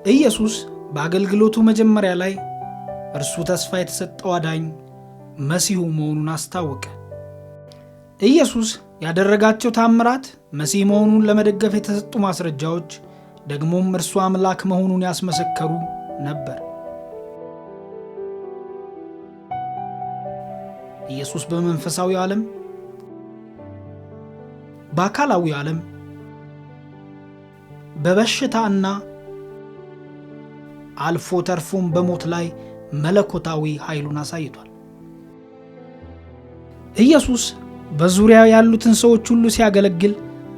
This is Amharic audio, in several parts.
ኢየሱስ በአገልግሎቱ መጀመሪያ ላይ እርሱ ተስፋ የተሰጠው አዳኝ መሲሁ መሆኑን አስታወቀ። ኢየሱስ ያደረጋቸው ታምራት መሲህ መሆኑን ለመደገፍ የተሰጡ ማስረጃዎች፣ ደግሞም እርሱ አምላክ መሆኑን ያስመሰከሩ ነበር። ኢየሱስ በመንፈሳዊ ዓለም፣ በአካላዊ ዓለም፣ በበሽታ እና አልፎ ተርፎም በሞት ላይ መለኮታዊ ኃይሉን አሳይቷል። ኢየሱስ በዙሪያው ያሉትን ሰዎች ሁሉ ሲያገለግል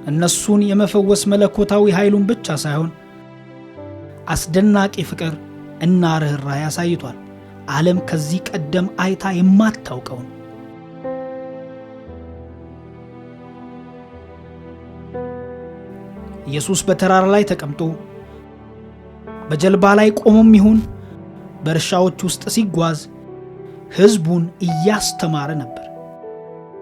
እነሱን የመፈወስ መለኮታዊ ኃይሉን ብቻ ሳይሆን አስደናቂ ፍቅር እና ርኅራኄ አሳይቷል። ዓለም ከዚህ ቀደም አይታ የማታውቀውን። ኢየሱስ በተራራ ላይ ተቀምጦ፣ በጀልባ ላይ ቆሞም ይሁን በእርሻዎች ውስጥ ሲጓዝ ሕዝቡን እያስተማረ ነበር።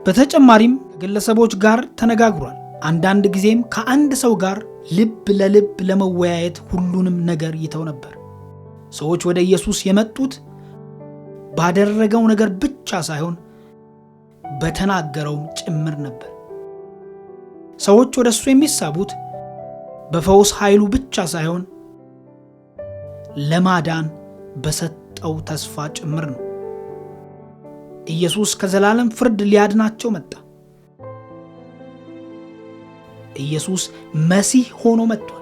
በተጨማሪም ከግለሰቦች ጋር ተነጋግሯል። አንዳንድ ጊዜም ከአንድ ሰው ጋር ልብ ለልብ ለመወያየት ሁሉንም ነገር ይተው ነበር። ሰዎች ወደ ኢየሱስ የመጡት ባደረገው ነገር ብቻ ሳይሆን በተናገረውም ጭምር ነበር። ሰዎች ወደ እሱ የሚሳቡት በፈውስ ኃይሉ ብቻ ሳይሆን ለማዳን በሰጠው ተስፋ ጭምር ነው። ኢየሱስ ከዘላለም ፍርድ ሊያድናቸው መጣ። ኢየሱስ መሲህ ሆኖ መጥቷል፣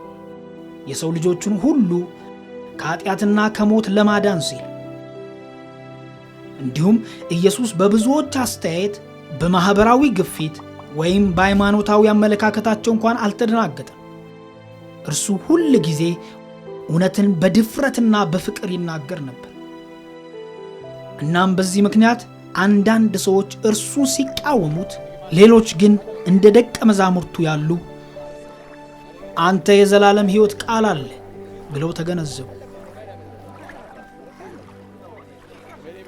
የሰው ልጆችን ሁሉ ከኃጢአትና ከሞት ለማዳን ሲል። እንዲሁም ኢየሱስ በብዙዎች አስተያየት፣ በማኅበራዊ ግፊት ወይም በሃይማኖታዊ አመለካከታቸው እንኳን አልተደናገጠም። እርሱ ሁል ጊዜ እውነትን በድፍረትና በፍቅር ይናገር ነበር። እናም በዚህ ምክንያት አንዳንድ ሰዎች እርሱን ሲቃወሙት፣ ሌሎች ግን እንደ ደቀ መዛሙርቱ ያሉ አንተ የዘላለም ሕይወት ቃል አለ ብለው ተገነዘቡ።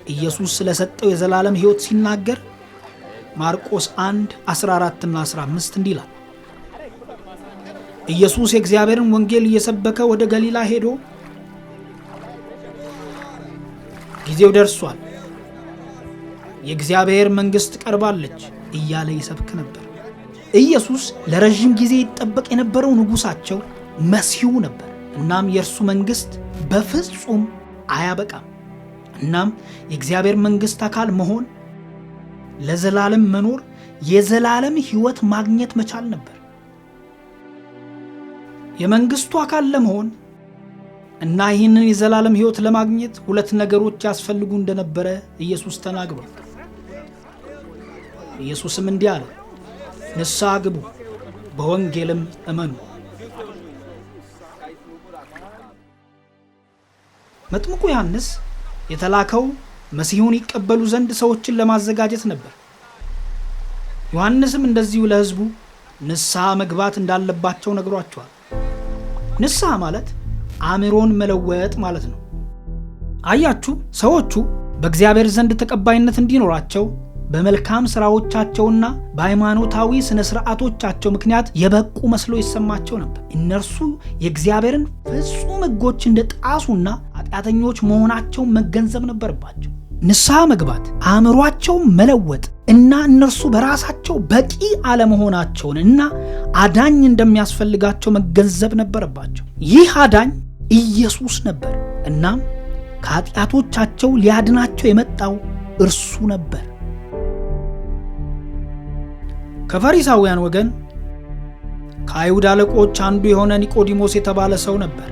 ኢየሱስ ስለሰጠው የዘላለም ሕይወት ሲናገር ማርቆስ 1 14ና 15 እንዲህ ይላል። ኢየሱስ የእግዚአብሔርን ወንጌል እየሰበከ ወደ ገሊላ ሄዶ ጊዜው ደርሷል፣ የእግዚአብሔር መንግሥት ቀርባለች እያለ ይሰብክ ነበር። ኢየሱስ ለረዥም ጊዜ ይጠበቅ የነበረው ንጉሣቸው መሲሁ ነበር። እናም የእርሱ መንግሥት በፍጹም አያበቃም። እናም የእግዚአብሔር መንግሥት አካል መሆን፣ ለዘላለም መኖር፣ የዘላለም ሕይወት ማግኘት መቻል ነበር። የመንግሥቱ አካል ለመሆን እና ይህንን የዘላለም ሕይወት ለማግኘት ሁለት ነገሮች ያስፈልጉ እንደነበረ ኢየሱስ ተናግሯል። ኢየሱስም እንዲህ አለ፣ ንስሐ ግቡ፣ በወንጌልም እመኑ። መጥምቁ ዮሐንስ የተላከው መሲሁን ይቀበሉ ዘንድ ሰዎችን ለማዘጋጀት ነበር። ዮሐንስም እንደዚሁ ለሕዝቡ ንስሐ መግባት እንዳለባቸው ነግሯቸዋል። ንስሐ ማለት አእምሮን መለወጥ ማለት ነው። አያችሁ፣ ሰዎቹ በእግዚአብሔር ዘንድ ተቀባይነት እንዲኖራቸው በመልካም ሥራዎቻቸውና በሃይማኖታዊ ሥነ ሥርዓቶቻቸው ምክንያት የበቁ መስሎ ይሰማቸው ነበር። እነርሱ የእግዚአብሔርን ፍጹም ሕጎች እንደ ጣሱና ኃጢአተኞች መሆናቸውን መገንዘብ ነበረባቸው። ንስሐ መግባት፣ አእምሯቸው መለወጥ እና እነርሱ በራሳቸው በቂ አለመሆናቸውን እና አዳኝ እንደሚያስፈልጋቸው መገንዘብ ነበረባቸው። ይህ አዳኝ ኢየሱስ ነበር። እናም ከኃጢአቶቻቸው ሊያድናቸው የመጣው እርሱ ነበር። ከፈሪሳውያን ወገን ከአይሁድ አለቆች አንዱ የሆነ ኒቆዲሞስ የተባለ ሰው ነበር።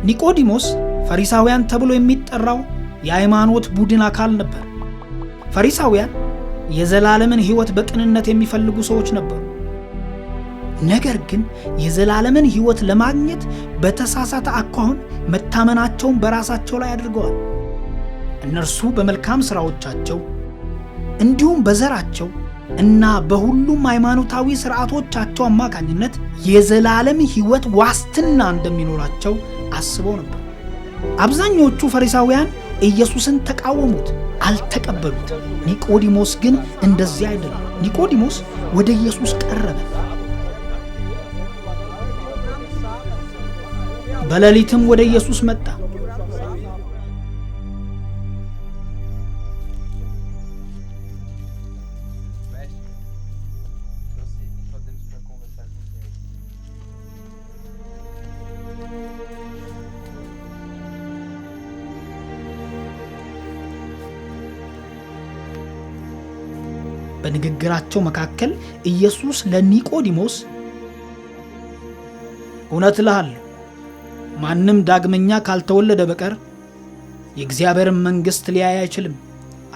ኒቆዲሞስ ፈሪሳውያን ተብሎ የሚጠራው የሃይማኖት ቡድን አካል ነበር። ፈሪሳውያን የዘላለምን ሕይወት በቅንነት የሚፈልጉ ሰዎች ነበሩ። ነገር ግን የዘላለምን ሕይወት ለማግኘት በተሳሳተ አኳኋን መታመናቸውን በራሳቸው ላይ አድርገዋል። እነርሱ በመልካም ሥራዎቻቸው እንዲሁም በዘራቸው እና በሁሉም ሃይማኖታዊ ሥርዓቶቻቸው አማካኝነት የዘላለም ሕይወት ዋስትና እንደሚኖራቸው አስበው ነበር። አብዛኞቹ ፈሪሳውያን ኢየሱስን ተቃወሙት፣ አልተቀበሉት። ኒቆዲሞስ ግን እንደዚያ አይደለም። ኒቆዲሞስ ወደ ኢየሱስ ቀረበ። በሌሊትም ወደ ኢየሱስ መጣ። Trouxe Nicodemos para conversar com o Senhor. በንግግራቸው መካከል ኢየሱስ ለኒቆዲሞስ እውነት እልሃለሁ ማንም ዳግመኛ ካልተወለደ በቀር የእግዚአብሔርን መንግሥት ሊያይ አይችልም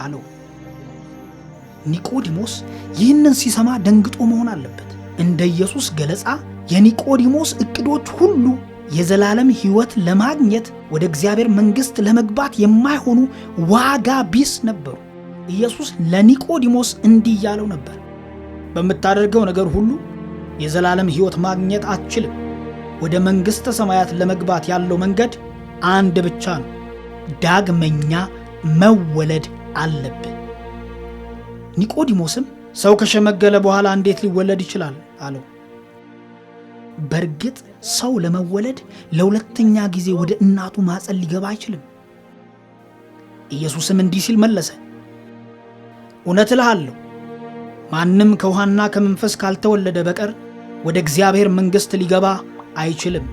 አለው። ኒቆዲሞስ ይህንን ሲሰማ ደንግጦ መሆን አለበት። እንደ ኢየሱስ ገለጻ የኒቆዲሞስ ዕቅዶች ሁሉ የዘላለም ሕይወት ለማግኘት ወደ እግዚአብሔር መንግሥት ለመግባት የማይሆኑ ዋጋ ቢስ ነበሩ። ኢየሱስ ለኒቆዲሞስ እንዲህ እያለው ነበር፣ በምታደርገው ነገር ሁሉ የዘላለም ሕይወት ማግኘት አትችልም። ወደ መንግሥተ ሰማያት ለመግባት ያለው መንገድ አንድ ብቻ ነው። ዳግመኛ መወለድ አለብህ። ኒቆዲሞስም ሰው ከሸመገለ በኋላ እንዴት ሊወለድ ይችላል? አለው። በእርግጥ ሰው ለመወለድ ለሁለተኛ ጊዜ ወደ እናቱ ማፀን ሊገባ አይችልም። ኢየሱስም እንዲህ ሲል መለሰ፣ እውነት እልሃለሁ ማንም ከውሃና ከመንፈስ ካልተወለደ በቀር ወደ እግዚአብሔር መንግሥት ሊገባ አይችልም።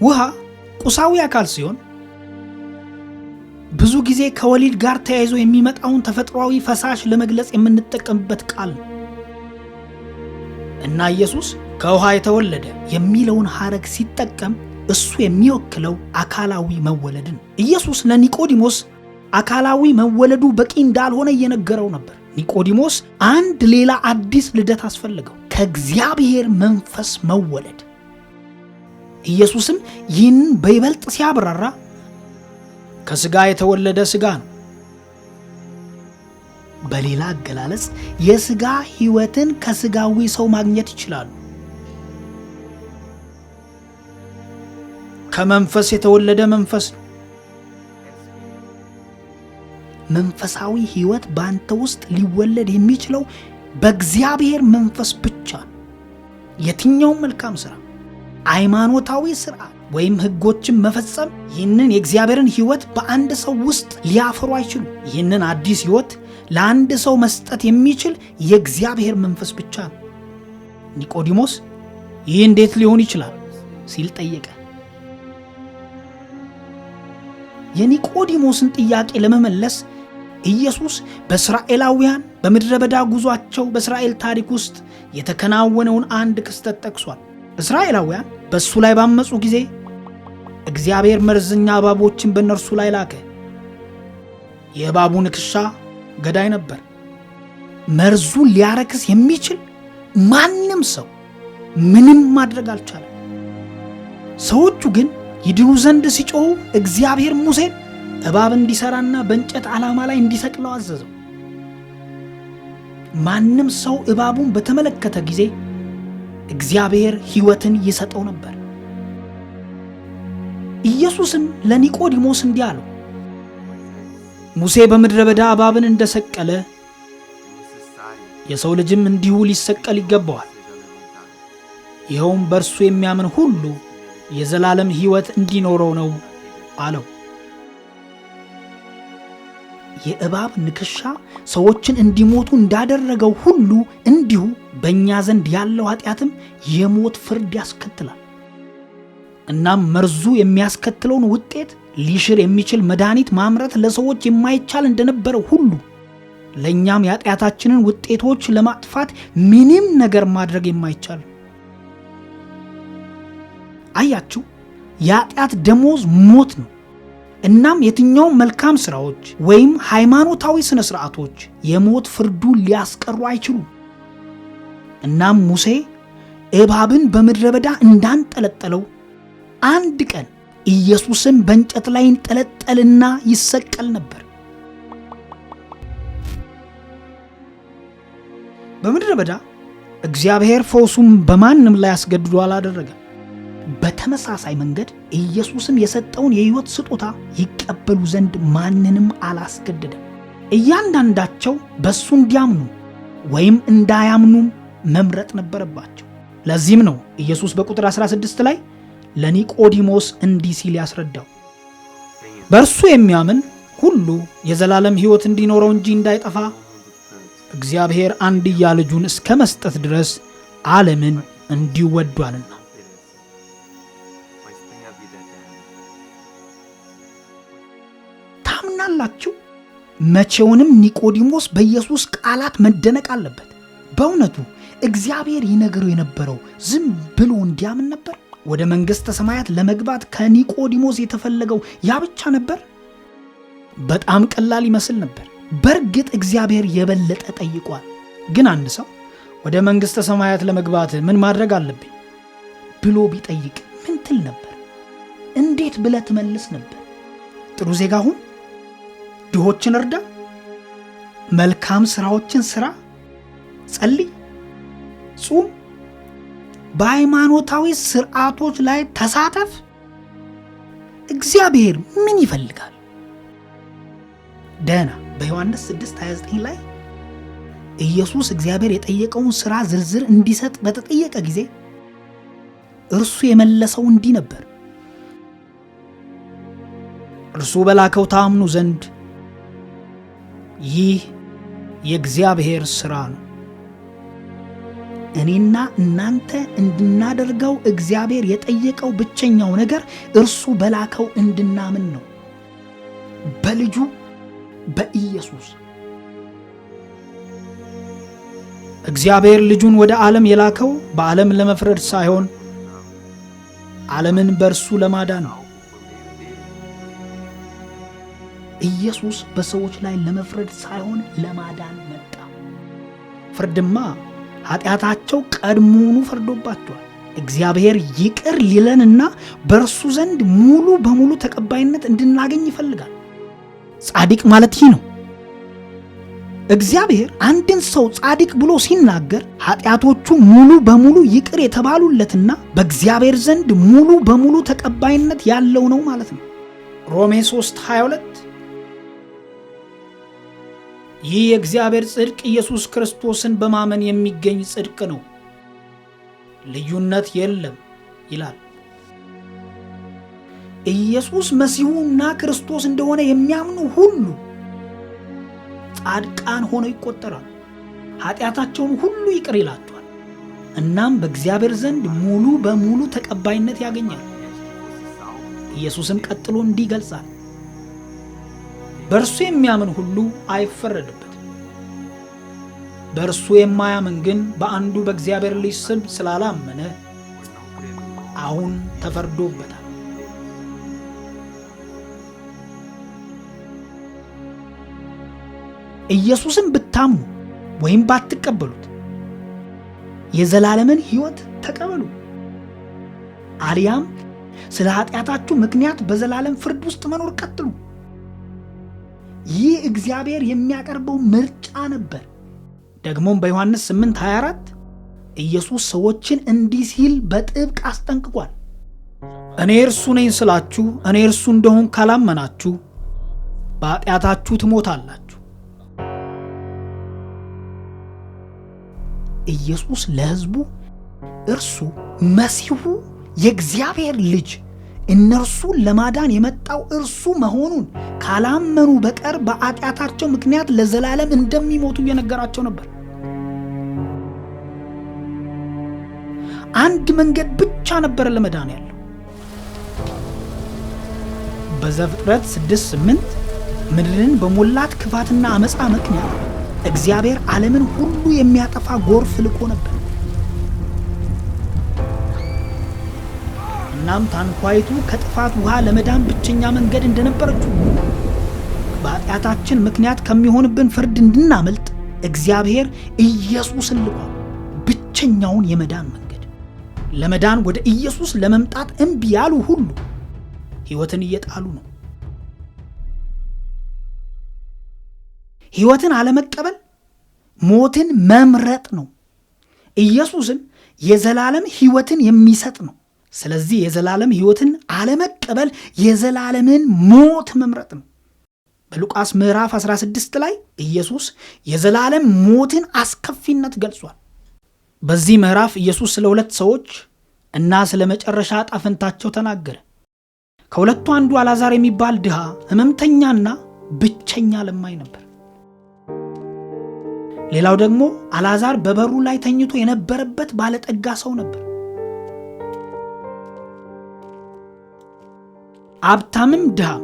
ውሃ ቁሳዊ አካል ሲሆን ብዙ ጊዜ ከወሊድ ጋር ተያይዞ የሚመጣውን ተፈጥሯዊ ፈሳሽ ለመግለጽ የምንጠቀምበት ቃል ነው እና ኢየሱስ ከውሃ የተወለደ የሚለውን ሐረግ ሲጠቀም እሱ የሚወክለው አካላዊ መወለድን። ኢየሱስ ለኒቆዲሞስ አካላዊ መወለዱ በቂ እንዳልሆነ እየነገረው ነበር። ኒቆዲሞስ አንድ ሌላ አዲስ ልደት አስፈልገው፣ ከእግዚአብሔር መንፈስ መወለድ። ኢየሱስም ይህንን በይበልጥ ሲያብራራ ከሥጋ የተወለደ ሥጋ ነው። በሌላ አገላለጽ የሥጋ ሕይወትን ከሥጋዊ ሰው ማግኘት ይችላሉ። ከመንፈስ የተወለደ መንፈስ ነው። መንፈሳዊ ሕይወት በአንተ ውስጥ ሊወለድ የሚችለው በእግዚአብሔር መንፈስ ብቻ ነው። የትኛውም መልካም ሥራ፣ ሃይማኖታዊ ሥርዓት ወይም ሕጎችን መፈጸም ይህንን የእግዚአብሔርን ሕይወት በአንድ ሰው ውስጥ ሊያፈሩ አይችሉም። ይህንን አዲስ ሕይወት ለአንድ ሰው መስጠት የሚችል የእግዚአብሔር መንፈስ ብቻ ነው። ኒቆዲሞስ ይህ እንዴት ሊሆን ይችላል ሲል ጠየቀ። የኒቆዲሞስን ጥያቄ ለመመለስ ኢየሱስ በእስራኤላውያን በምድረ በዳ ጉዟቸው በእስራኤል ታሪክ ውስጥ የተከናወነውን አንድ ክስተት ጠቅሷል። እስራኤላውያን በእሱ ላይ ባመፁ ጊዜ እግዚአብሔር መርዘኛ እባቦችን በእነርሱ ላይ ላከ። የእባቡ ንክሻ ገዳይ ነበር። መርዙን ሊያረክስ የሚችል ማንም ሰው ምንም ማድረግ አልቻለም። ሰዎቹ ግን ይድኑ ዘንድ ሲጮኹ እግዚአብሔር ሙሴን እባብ እንዲሠራና በእንጨት ዓላማ ላይ እንዲሰቅለው አዘዘው። ማንም ሰው እባቡን በተመለከተ ጊዜ እግዚአብሔር ሕይወትን ይሰጠው ነበር። ኢየሱስም ለኒቆዲሞስ እንዲህ አለው፣ ሙሴ በምድረ በዳ እባብን እንደሰቀለ የሰው ልጅም እንዲሁ ሊሰቀል ይገባዋል። ይኸውም በእርሱ የሚያምን ሁሉ የዘላለም ሕይወት እንዲኖረው ነው አለው። የእባብ ንክሻ ሰዎችን እንዲሞቱ እንዳደረገው ሁሉ እንዲሁ በእኛ ዘንድ ያለው ኃጢአትም የሞት ፍርድ ያስከትላል። እናም መርዙ የሚያስከትለውን ውጤት ሊሽር የሚችል መድኃኒት ማምረት ለሰዎች የማይቻል እንደነበረው ሁሉ ለእኛም የኃጢአታችንን ውጤቶች ለማጥፋት ምንም ነገር ማድረግ የማይቻል። አያችሁ፣ የኃጢአት ደሞዝ ሞት ነው። እናም የትኛውም መልካም ሥራዎች ወይም ሃይማኖታዊ ሥነ ሥርዓቶች የሞት ፍርዱን ሊያስቀሩ አይችሉም። እናም ሙሴ እባብን በምድረ በዳ እንዳንጠለጠለው አንድ ቀን ኢየሱስም በእንጨት ላይ ይንጠለጠልና ይሰቀል ነበር። በምድረ በዳ እግዚአብሔር ፈውሱን በማንም ላይ አስገድዶ አላደረገም። በተመሳሳይ መንገድ ኢየሱስም የሰጠውን የሕይወት ስጦታ ይቀበሉ ዘንድ ማንንም አላስገደደም። እያንዳንዳቸው በእሱ እንዲያምኑ ወይም እንዳያምኑም መምረጥ ነበረባቸው። ለዚህም ነው ኢየሱስ በቁጥር 16 ላይ ለኒቆዲሞስ እንዲህ ሲል ያስረዳው፣ Tenha በእርሱ የሚያምን ሁሉ የዘላለም ሕይወት እንዲኖረው እንጂ እንዳይጠፋ mundo tanto እግዚአብሔር አንድያ ልጁን እስከ መስጠት ድረስ ዓለምን እንዲሁ ወዷልና። não pereça, mas tenha a vida eterna. ታምናላችሁ? መቼውንም ኒቆዲሞስ በኢየሱስ ቃላት መደነቅ አለበት። በእውነቱ እግዚአብሔር ይነግረው የነበረው ዝም ብሎ እንዲያምን ነበር? ወደ መንግሥተ ሰማያት ለመግባት ከኒቆዲሞስ የተፈለገው ያ ብቻ ነበር? በጣም ቀላል ይመስል ነበር። በእርግጥ እግዚአብሔር የበለጠ ጠይቋል። ግን አንድ ሰው ወደ መንግሥተ ሰማያት ለመግባት ምን ማድረግ አለብኝ ብሎ ቢጠይቅ ምን ትል ነበር? እንዴት ብለህ ትመልስ ነበር? ጥሩ ዜጋ ሁን፣ ድሆችን እርዳ፣ መልካም ስራዎችን ስራ፣ ጸልይ፣ ጹም፣ በሃይማኖታዊ ስርዓቶች ላይ ተሳተፍ። እግዚአብሔር ምን ይፈልጋል? ደህና በዮሐንስ 6:29 ላይ ኢየሱስ እግዚአብሔር የጠየቀውን ሥራ ዝርዝር እንዲሰጥ በተጠየቀ ጊዜ እርሱ የመለሰው እንዲህ ነበር፣ እርሱ በላከው ታምኑ ዘንድ ይህ የእግዚአብሔር ሥራ ነው። እኔና እናንተ እንድናደርገው እግዚአብሔር የጠየቀው ብቸኛው ነገር እርሱ በላከው እንድናምን ነው፣ በልጁ በኢየሱስ። እግዚአብሔር ልጁን ወደ ዓለም የላከው በዓለም ለመፍረድ ሳይሆን ዓለምን በእርሱ ለማዳን ነው። Salvo por meio dele. ኢየሱስ በሰዎች ላይ ለመፍረድ ሳይሆን ለማዳን መጣ። ፍርድማ ኃጢአታቸው ቀድሞውኑ ፈርዶባቸዋል። እግዚአብሔር ይቅር ሊለንና በእርሱ ዘንድ ሙሉ በሙሉ ተቀባይነት እንድናገኝ ይፈልጋል። ጻድቅ ማለት ይህ ነው። እግዚአብሔር አንድን ሰው ጻድቅ ብሎ ሲናገር ኃጢአቶቹ ሙሉ በሙሉ ይቅር የተባሉለትና በእግዚአብሔር ዘንድ ሙሉ በሙሉ ተቀባይነት ያለው ነው ማለት ነው። ሮሜ 3:22 ይህ የእግዚአብሔር ጽድቅ ኢየሱስ ክርስቶስን በማመን የሚገኝ ጽድቅ ነው፣ ልዩነት የለም ይላል። ኢየሱስ መሲሁና ክርስቶስ እንደሆነ የሚያምኑ ሁሉ ጻድቃን ሆነው ይቆጠራሉ። ኃጢአታቸውን ሁሉ ይቅር ይላቸዋል። እናም በእግዚአብሔር ዘንድ ሙሉ በሙሉ ተቀባይነት ያገኛል። Queres que fosse salvo por ኢየሱስም meio dele. ቀጥሎ እንዲህ ይገልጻል፣ በእርሱ የሚያምን ሁሉ አይፈረድበትም። በእርሱ የማያምን ግን በአንዱ በእግዚአብሔር ልጅ ስም ስላላመነ Por não crer no nome አሁን do Filho ተፈርዶበታል። de Deus. ኢየሱስን ብታምኑ ወይም ባትቀበሉት የዘላለምን ሕይወት ተቀበሉ፣ አሊያም ስለ ኃጢአታችሁ ምክንያት በዘላለም ፍርድ ውስጥ መኖር ቀጥሉ። ይህ እግዚአብሔር የሚያቀርበው ምርጫ ነበር። ደግሞም በዮሐንስ 8:24 ኢየሱስ ሰዎችን እንዲህ ሲል በጥብቅ አስጠንቅቋል። እኔ እርሱ ነኝ ስላችሁ እኔ እርሱ እንደሆን ካላመናችሁ በኃጢአታችሁ ትሞታላችሁ። ኢየሱስ ለሕዝቡ እርሱ መሲሁ የእግዚአብሔር ልጅ እነርሱን ለማዳን የመጣው እርሱ መሆኑን ካላመኑ በቀር በኃጢአታቸው ምክንያት ለዘላለም እንደሚሞቱ እየነገራቸው ነበር። አንድ መንገድ ብቻ ነበር ለመዳን ያለው። በዘፍጥረት 6:8 ምድርን በሞላት ክፋትና አመፃ ምክንያት እግዚአብሔር ዓለምን ሁሉ የሚያጠፋ ጎርፍ ልኮ ነበር። እናም ታንኳይቱ ከጥፋት ውሃ ለመዳን ብቸኛ መንገድ እንደነበረችው በኃጢአታችን ምክንያት ከሚሆንብን ፍርድ እንድናመልጥ እግዚአብሔር ኢየሱስን ልኳል። ብቸኛውን የመዳን መንገድ። ለመዳን ወደ ኢየሱስ ለመምጣት እምቢ ያሉ ሁሉ ሕይወትን እየጣሉ ነው። ሕይወትን አለመቀበል ሞትን መምረጥ ነው። ኢየሱስም የዘላለም ሕይወትን የሚሰጥ ነው። ስለዚህ የዘላለም ሕይወትን አለመቀበል የዘላለምን ሞት መምረጥ ነው። በሉቃስ ምዕራፍ 16 ላይ ኢየሱስ የዘላለም ሞትን አስከፊነት ገልጿል። በዚህ ምዕራፍ ኢየሱስ ስለ ሁለት ሰዎች እና ስለ መጨረሻ ዕጣ ፈንታቸው ተናገረ። ከሁለቱ አንዱ አልዓዛር የሚባል ድሃ ሕመምተኛና ብቸኛ ለማኝ ነበር። ሌላው ደግሞ አልዓዛር በበሩ ላይ ተኝቶ የነበረበት ባለጠጋ ሰው ነበር። ሀብታምም ድሃም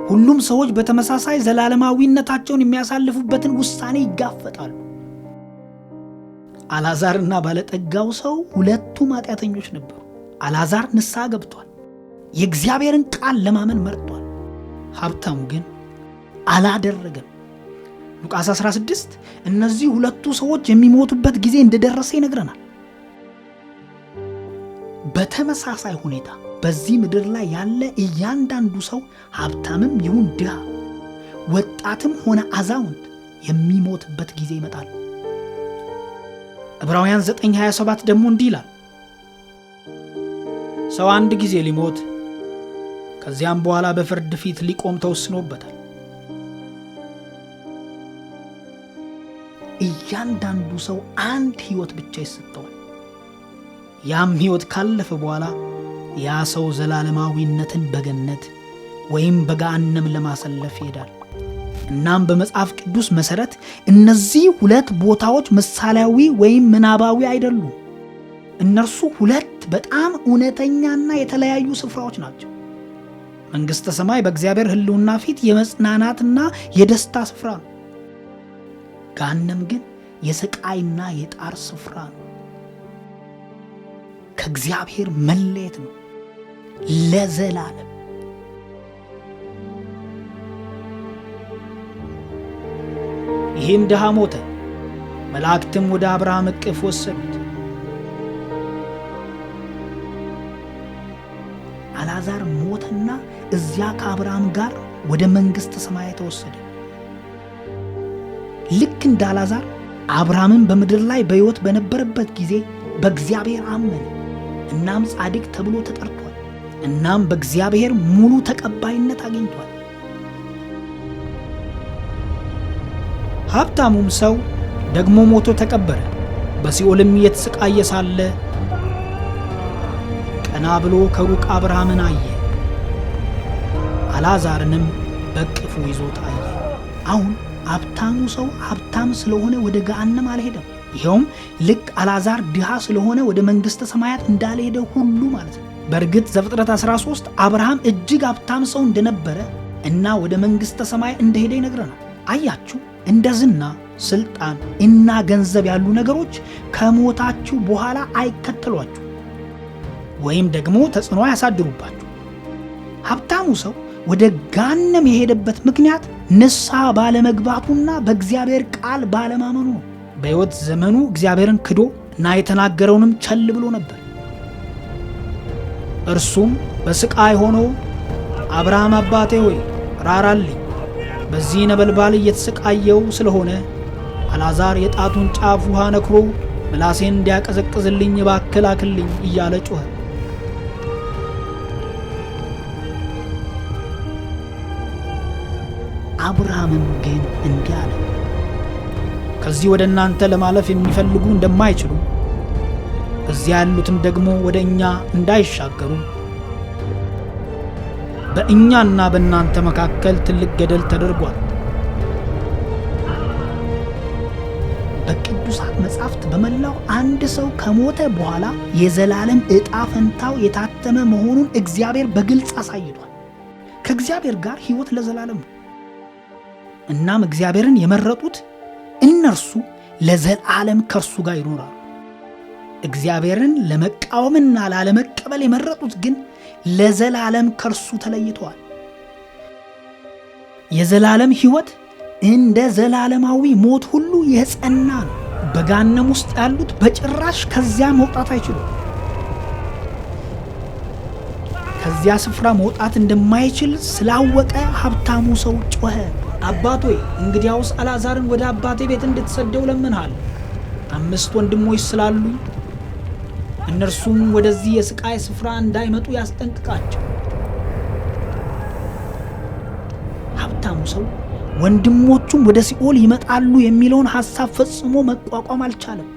ሁሉም ሰዎች በተመሳሳይ ዘላለማዊነታቸውን የሚያሳልፉበትን ውሳኔ ይጋፈጣሉ። አልዓዛርና ባለጠጋው ሰው ሁለቱም ኃጢአተኞች ነበሩ። አልዓዛር ንስሐ ገብቷል፣ የእግዚአብሔርን ቃል ለማመን መርጧል። ሀብታሙ ግን አላደረገም። ሉቃስ 16 እነዚህ ሁለቱ ሰዎች የሚሞቱበት ጊዜ እንደደረሰ ይነግረናል። በተመሳሳይ ሁኔታ በዚህ ምድር ላይ ያለ እያንዳንዱ ሰው ሀብታምም ይሁን ድሃ፣ ወጣትም ሆነ አዛውንት የሚሞትበት ጊዜ ይመጣል። ዕብራውያን 9:27 ደግሞ እንዲህ ይላል፣ ሰው አንድ ጊዜ ሊሞት ከዚያም በኋላ በፍርድ ፊት ሊቆም ተወስኖበታል። እያንዳንዱ ሰው አንድ ሕይወት ብቻ ይሰጠዋል። ያም ሕይወት ካለፈ በኋላ ያ ሰው ዘላለማዊነትን በገነት ወይም በገሃነም ለማሳለፍ ይሄዳል። እናም በመጽሐፍ ቅዱስ መሠረት እነዚህ ሁለት ቦታዎች ምሳሌያዊ ወይም ምናባዊ አይደሉም። እነርሱ ሁለት በጣም እውነተኛና የተለያዩ ስፍራዎች ናቸው። መንግሥተ ሰማይ በእግዚአብሔር ሕልውና ፊት የመጽናናትና የደስታ ስፍራ ነው። ገሃነም ግን የስቃይና የጣር ስፍራ ነው። ከእግዚአብሔር መለየት ነው ለዘላለም። ይህም ድሃ ሞተ፣ መላእክትም ወደ አብርሃም እቅፍ ወሰዱት። አልዓዛር ሞተና እዚያ ከአብርሃም ጋር ወደ መንግሥተ ሰማያት ተወሰደ። ልክ እንደ አልዓዛር አብርሃምም በምድር ላይ በሕይወት በነበረበት ጊዜ በእግዚአብሔር አመነ፣ እናም ጻድቅ ተብሎ ተጠርቷል። እናም በእግዚአብሔር ሙሉ ተቀባይነት አግኝቷል። ሀብታሙም ሰው ደግሞ ሞቶ ተቀበረ። በሲኦልም እየተሰቃየ ሳለ ቀና ብሎ ከሩቅ አብርሃምን አየ፣ አልዓዛርንም በእቅፉ ይዞት አየ። አሁን ሀብታሙ ሰው ሀብታም ስለሆነ ወደ ገሃነም አልሄደም። ይኸውም ልክ አልዓዛር ድሃ ስለሆነ ወደ መንግሥተ ሰማያት እንዳልሄደ ሁሉ ማለት ነው። በእርግጥ ዘፍጥረት 13 አብርሃም እጅግ ሀብታም ሰው እንደነበረ እና ወደ መንግሥተ ሰማይ እንደሄደ ይነግረናል። አያችሁ፣ እንደ ዝና፣ ስልጣን እና ገንዘብ ያሉ ነገሮች ከሞታችሁ በኋላ አይከተሏችሁ ወይም ደግሞ ተጽዕኖ አያሳድሩባችሁ። ሀብታሙ ሰው ወደ ገሃነም የሄደበት ምክንያት ንስሐ ባለመግባቱና በእግዚአብሔር ቃል ባለማመኑ ነው። በሕይወት ዘመኑ እግዚአብሔርን ክዶ እና የተናገረውንም ቸል ብሎ ነበር። እርሱም በስቃይ ሆኖ አብርሃም አባቴ ሆይ ራራልኝ፣ በዚህ ነበልባል እየተሰቃየው ስለሆነ አልዓዛር የጣቱን ጫፍ ውሃ ነክሮ ምላሴን እንዲያቀዘቅዝልኝ እባክህ ላክልኝ እያለ ጮኸ። አብርሃምም ግን እንዲህ አለ፣ ከዚህ ወደ እናንተ ለማለፍ የሚፈልጉ እንደማይችሉ እዚያ ያሉትም ደግሞ ወደ እኛ እንዳይሻገሩ በእኛና በእናንተ መካከል ትልቅ ገደል ተደርጓል። በቅዱሳት መጻሕፍት በመላው አንድ ሰው ከሞተ በኋላ የዘላለም ዕጣ ፈንታው የታተመ መሆኑን እግዚአብሔር በግልጽ አሳይቷል። ከእግዚአብሔር ጋር ሕይወት ለዘላለም ነው። እናም እግዚአብሔርን የመረጡት እነርሱ ለዘላለም ከእርሱ ጋር ይኖራሉ። እግዚአብሔርን ለመቃወምና ላለመቀበል የመረጡት ግን ለዘላለም ከእርሱ ተለይተዋል። የዘላለም ሕይወት እንደ ዘላለማዊ ሞት ሁሉ የጸና ነው። በገሃነም ውስጥ ያሉት በጭራሽ ከዚያ መውጣት አይችሉም። ከዚያ ስፍራ መውጣት እንደማይችል ስላወቀ ሀብታሙ ሰው ጮኸ፣ አባት ሆይ እንግዲያውስ አልዓዛርን ወደ አባቴ ቤት እንድትሰደው እለምንሃለሁ። 5 ወንድሞች ስላሉኝ እነርሱም ወደዚህ የስቃይ ስፍራ እንዳይመጡ ያስጠንቅቃቸው። ሀብታሙ ሰው ወንድሞቹም ወደ ሲኦል ይመጣሉ የሚለውን ሐሳብ ፈጽሞ መቋቋም አልቻለም።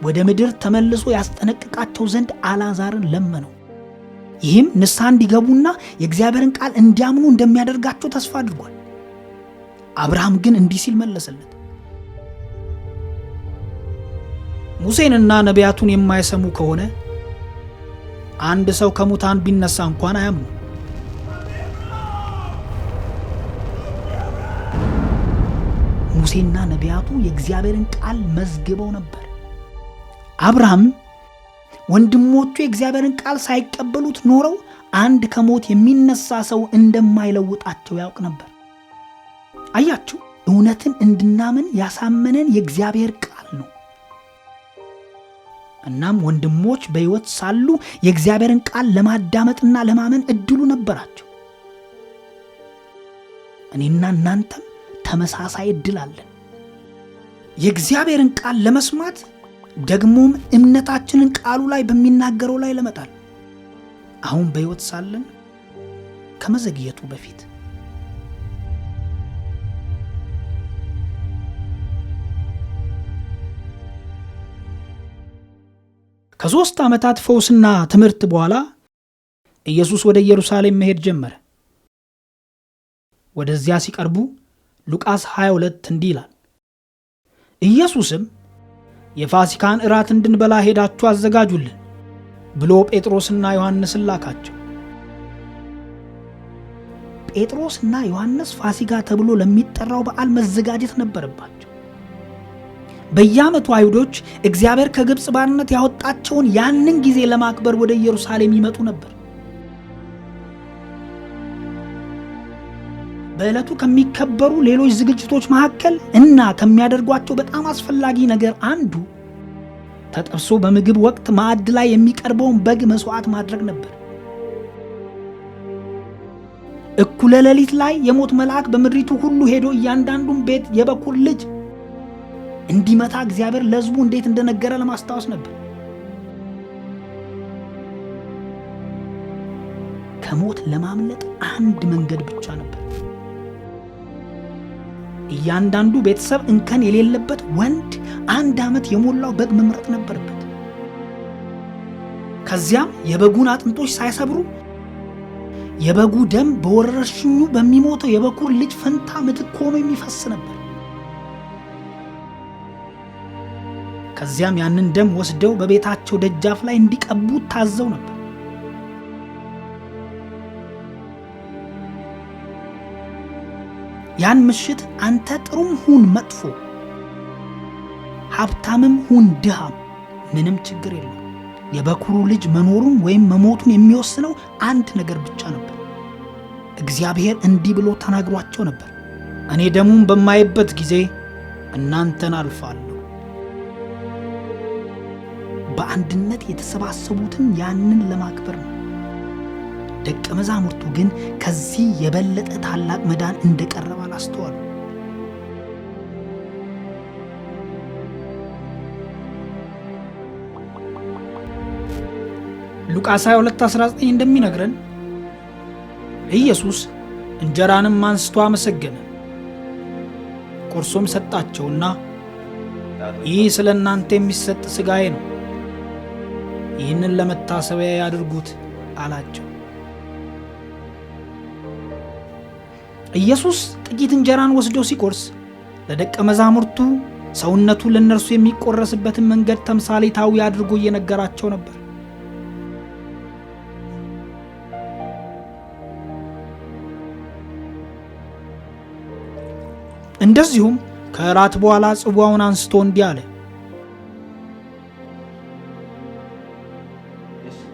ወደ ምድር ተመልሶ ያስጠነቅቃቸው ዘንድ አልዓዛርን ለመነው። ይህም ንስሐ እንዲገቡና የእግዚአብሔርን ቃል እንዲያምኑ እንደሚያደርጋቸው ተስፋ አድርጓል። አብርሃም ግን እንዲህ ሲል መለሰለት፣ ሙሴንና ነቢያቱን የማይሰሙ ከሆነ አንድ ሰው ከሙታን ቢነሳ እንኳን አያምኑ። ሙሴና ነቢያቱ የእግዚአብሔርን ቃል መዝግበው ነበር። አብርሃም ወንድሞቹ የእግዚአብሔርን ቃል ሳይቀበሉት ኖረው አንድ ከሞት የሚነሳ ሰው እንደማይለውጣቸው ያውቅ ነበር። አያችሁ፣ እውነትን እንድናምን ያሳመነን የእግዚአብሔር ቃል ነው። እናም ወንድሞች በሕይወት ሳሉ የእግዚአብሔርን ቃል ለማዳመጥና ለማመን እድሉ ነበራቸው። እኔና እናንተም ተመሳሳይ እድል አለን። የእግዚአብሔርን ቃል ለመስማት ደግሞም እምነታችንን ቃሉ ላይ በሚናገረው ላይ ለመጣል አሁን በሕይወት ሳለን ከመዘግየቱ በፊት። ከ3 ዓመታት ፈውስና ትምህርት በኋላ ኢየሱስ ወደ ኢየሩሳሌም መሄድ ጀመረ። ወደዚያ ሲቀርቡ ሉቃስ 22 እንዲህ ይላል፣ ኢየሱስም የፋሲካን እራት እንድንበላ ሄዳችሁ አዘጋጁልን ብሎ ጴጥሮስና ዮሐንስን ላካቸው። ጴጥሮስና ዮሐንስ ፋሲካ ተብሎ ለሚጠራው በዓል መዘጋጀት ነበረባቸው። በየዓመቱ አይሁዶች እግዚአብሔር ከግብፅ ባርነት ያወጣቸውን ያንን ጊዜ ለማክበር ወደ ኢየሩሳሌም ይመጡ ነበር። በዕለቱ ከሚከበሩ ሌሎች ዝግጅቶች መካከል እና ከሚያደርጓቸው በጣም አስፈላጊ ነገር አንዱ ተጠብሶ በምግብ ወቅት ማዕድ ላይ የሚቀርበውን በግ መስዋዕት ማድረግ ነበር። እኩለ ሌሊት ላይ የሞት መልአክ በምድሪቱ ሁሉ ሄዶ እያንዳንዱን ቤት የበኩር ልጅ እንዲመታ እግዚአብሔር ለሕዝቡ እንዴት እንደነገረ ለማስታወስ ነበር። ከሞት ለማምለጥ አንድ መንገድ ብቻ ነበር። እያንዳንዱ ቤተሰብ እንከን የሌለበት ወንድ 1 ዓመት የሞላው በግ መምረጥ ነበረበት። ከዚያም የበጉን አጥንቶች ሳይሰብሩ የበጉ ደም በወረርሽኙ በሚሞተው የበኩር ልጅ ፈንታ ምትክ ሆኖ የሚፈስ ነበር። ከዚያም ያንን ደም ወስደው በቤታቸው ደጃፍ ላይ እንዲቀቡ ታዘው ነበር። ያን ምሽት አንተ ጥሩም ሁን መጥፎ፣ ሀብታምም ሁን ድሃም ምንም ችግር የለውም። የበኩሩ ልጅ መኖሩን ወይም መሞቱን የሚወስነው አንድ ነገር ብቻ ነበር። እግዚአብሔር እንዲህ ብሎ ተናግሯቸው ነበር፣ እኔ ደሙን በማይበት ጊዜ እናንተን አልፋለሁ። በአንድነት የተሰባሰቡትን ያንን ለማክበር ነው። ደቀ መዛሙርቱ ግን ከዚህ የበለጠ ታላቅ መዳን እንደቀረበ አላስተዋሉም። ሉቃስ 22:19 እንደሚነግረን ኢየሱስ እንጀራንም አንስቶ አመሰገነ፣ ቆርሶም ሰጣቸውና ይህ ስለ እናንተ የሚሰጥ ሥጋዬ ነው፣ ይህንን ለመታሰቢያ ያድርጉት አላቸው። ኢየሱስ ጥቂት እንጀራን ወስዶ ሲቆርስ ለደቀ መዛሙርቱ ሰውነቱ ለእነርሱ የሚቆረስበትን መንገድ ተምሳሌታዊ አድርጎ እየነገራቸው ነበር። እንደዚሁም ከእራት በኋላ ጽዋውን አንስቶ እንዲህ አለ፣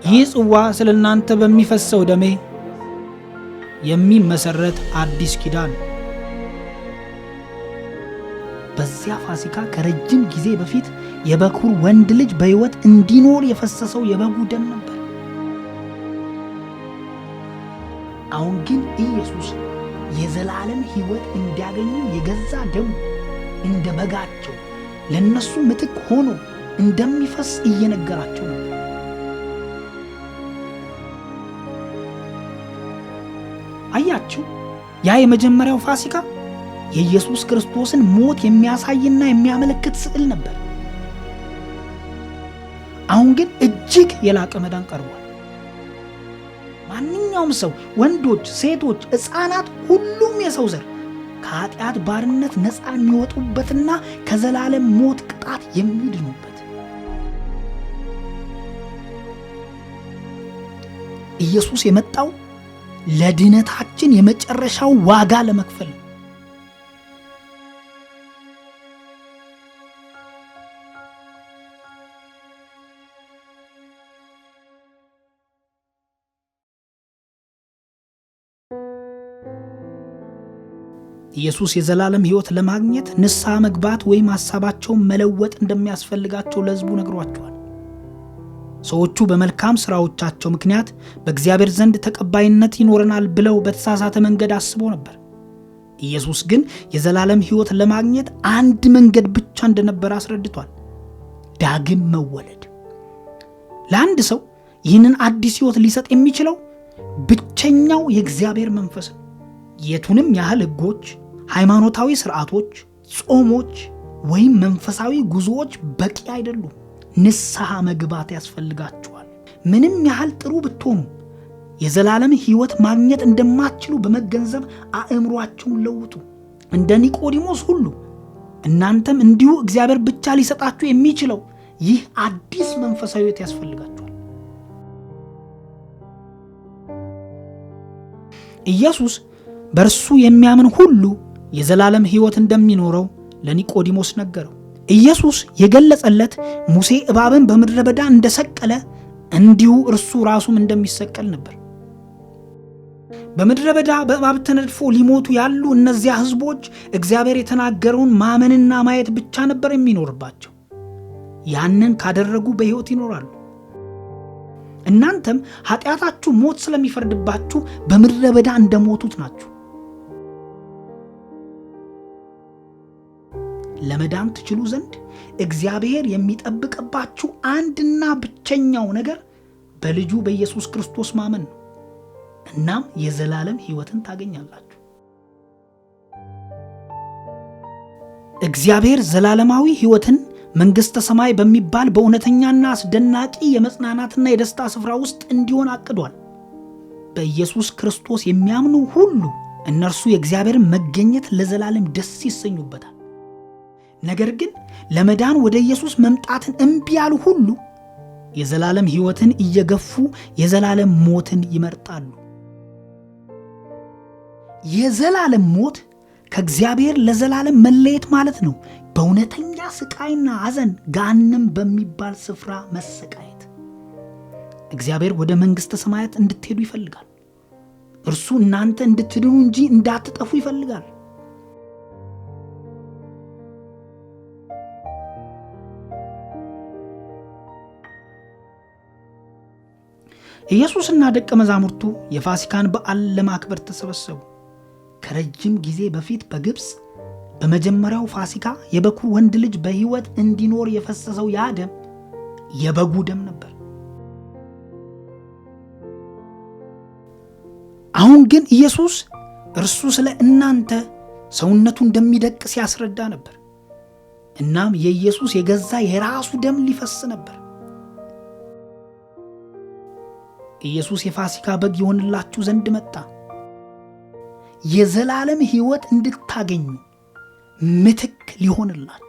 ይህ ጽዋ ስለ እናንተ በሚፈሰው ደሜ የሚመሰረት አዲስ ኪዳን። በዚያ ፋሲካ ከረጅም ጊዜ በፊት የበኩር ወንድ ልጅ በሕይወት እንዲኖር የፈሰሰው የበጉ ደም ነበር። አሁን ግን ኢየሱስ የዘላለም ሕይወት እንዲያገኙ የገዛ ደሙ እንደ በጋቸው ለነሱ ምትክ ሆኖ እንደሚፈስ እየነገራቸው ነበር። አያችሁ፣ ያ የመጀመሪያው ፋሲካ የኢየሱስ ክርስቶስን ሞት የሚያሳይና የሚያመለክት ስዕል ነበር። አሁን ግን እጅግ የላቀ መዳን ቀርቧል። ማንኛውም ሰው፣ ወንዶች፣ ሴቶች፣ ሕፃናት፣ ሁሉም የሰው ዘር ከኃጢአት ባርነት ነፃ የሚወጡበትና ከዘላለም ሞት ቅጣት የሚድኑበት። ኢየሱስ የመጣው ለድነታችን የመጨረሻው ዋጋ ለመክፈል ነው። ኢየሱስ የዘላለም ሕይወት ለማግኘት ንስሐ መግባት ወይም ሐሳባቸውን መለወጥ እንደሚያስፈልጋቸው ለሕዝቡ ነግሯቸዋል። ሰዎቹ በመልካም ሥራዎቻቸው ምክንያት በእግዚአብሔር ዘንድ ተቀባይነት ይኖረናል ብለው በተሳሳተ መንገድ አስበው ነበር። ኢየሱስ ግን የዘላለም ሕይወት ለማግኘት አንድ መንገድ ብቻ እንደነበረ አስረድቷል፤ ዳግም መወለድ። ለአንድ ሰው ይህንን አዲስ ሕይወት ሊሰጥ የሚችለው ብቸኛው የእግዚአብሔር መንፈስ ነው። የቱንም ያህል ሕጎች፣ ሃይማኖታዊ ሥርዓቶች፣ ጾሞች ወይም መንፈሳዊ ጉዞዎች በቂ አይደሉም። ንስሐ መግባት ያስፈልጋችኋል። ምንም ያህል ጥሩ ብትሆኑ የዘላለም ሕይወት ማግኘት እንደማትችሉ በመገንዘብ አእምሯቸውን ለውጡ። እንደ ኒቆዲሞስ ሁሉ እናንተም እንዲሁ እግዚአብሔር ብቻ ሊሰጣችሁ የሚችለው ይህ አዲስ መንፈሳዊ ሕይወት ያስፈልጋችኋል። ኢየሱስ በእርሱ የሚያምን ሁሉ የዘላለም ሕይወት እንደሚኖረው ለኒቆዲሞስ ነገረው። ኢየሱስ የገለጸለት ሙሴ እባብን በምድረ በዳ እንደሰቀለ እንዲሁ እርሱ ራሱም እንደሚሰቀል ነበር። በምድረ በዳ በእባብ ተነድፎ ሊሞቱ ያሉ እነዚያ ሕዝቦች እግዚአብሔር የተናገረውን ማመንና ማየት ብቻ ነበር የሚኖርባቸው። ያንን ካደረጉ በሕይወት ይኖራሉ። እናንተም ኃጢአታችሁ ሞት ስለሚፈርድባችሁ በምድረ በዳ እንደሞቱት ናችሁ። ለመዳን ትችሉ ዘንድ እግዚአብሔር የሚጠብቅባችሁ አንድና ብቸኛው ነገር በልጁ በኢየሱስ ክርስቶስ ማመን ነው። እናም የዘላለም ሕይወትን ታገኛላችሁ። እግዚአብሔር ዘላለማዊ ሕይወትን መንግሥተ ሰማይ በሚባል በእውነተኛና አስደናቂ የመጽናናትና የደስታ ስፍራ ውስጥ እንዲሆን አቅዷል። በኢየሱስ ክርስቶስ የሚያምኑ ሁሉ እነርሱ የእግዚአብሔርን መገኘት ለዘላለም ደስ ይሰኙበታል። ነገር ግን ለመዳን ወደ ኢየሱስ መምጣትን እምቢ ያሉ ሁሉ የዘላለም ሕይወትን እየገፉ የዘላለም ሞትን ይመርጣሉ። የዘላለም ሞት ከእግዚአብሔር ለዘላለም መለየት ማለት ነው። በእውነተኛ ስቃይና ሐዘን ገሃነም በሚባል ስፍራ መሰቃየት። እግዚአብሔር ወደ መንግሥተ ሰማያት እንድትሄዱ ይፈልጋል። እርሱ እናንተ እንድትድኑ እንጂ እንዳትጠፉ ይፈልጋል። ኢየሱስና ደቀ መዛሙርቱ የፋሲካን በዓል ለማክበር ተሰበሰቡ። ከረጅም ጊዜ በፊት በግብፅ በመጀመሪያው ፋሲካ የበኩር ወንድ ልጅ በሕይወት እንዲኖር የፈሰሰው ያ ደም የበጉ ደም ነበር። አሁን ግን ኢየሱስ እርሱ ስለ እናንተ ሰውነቱ እንደሚደቅ ሲያስረዳ ነበር። እናም የኢየሱስ የገዛ የራሱ ደም ሊፈስ ነበር። ኢየሱስ የፋሲካ በግ ይሆንላችሁ ዘንድ መጣ። የዘላለም ሕይወት እንድታገኙ ምትክ ሊሆንላችሁ።